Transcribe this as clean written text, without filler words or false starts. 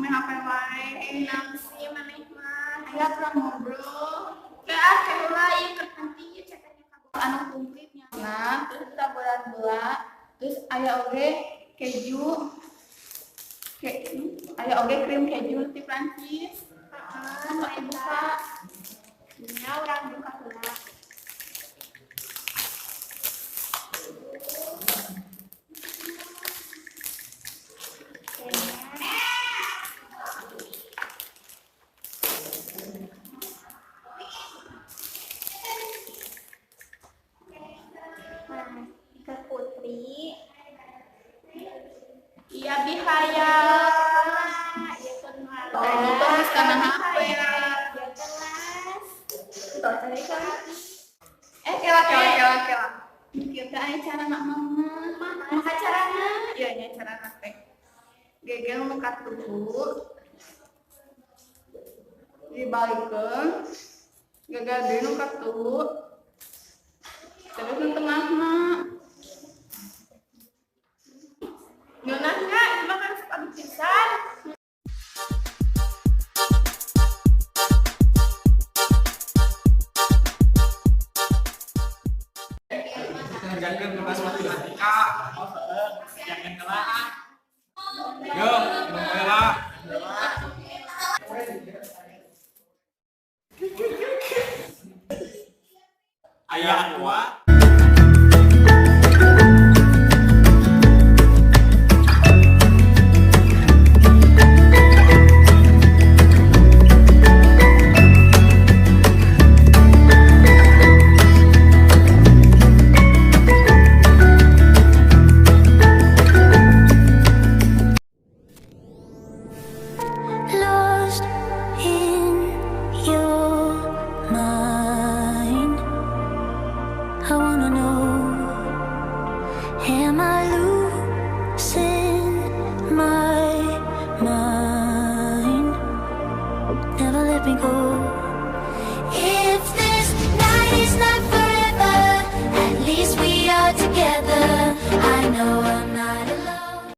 Main HP wae. Naon sih maneh mah? Ayo urang ngobrol. Kayak ah heula ieu keur penting ieu cetanya ka Anu komplitnya. Nah, terus taburan gula, terus aya oge keju. Aya oge krim keju ti Prancis. Heeh, Sok dibuka. Nya urang buka heula. Nah, ke Putri. Iya bihayang. Iya keur Oh, geus kana HP. Iya kelas. Tuh, cari kan. Eh, kela kela kela kela. Kieu teh aya carana mama. Kumaha carana? Iya nya carana teh. Gegel nu katuhu. Dibalikeun. Gegel deui nu katuhu. Terus nu tengahna. Ngeunahnya ieu mah kan sok adu pisan. Ngerjakeun tugas matematika. Oh, heeh, jangan heula ah. Yo, minum heula. Aya aqua. Lost in your mind. I wanna know, am I losing my mind? Never let me go.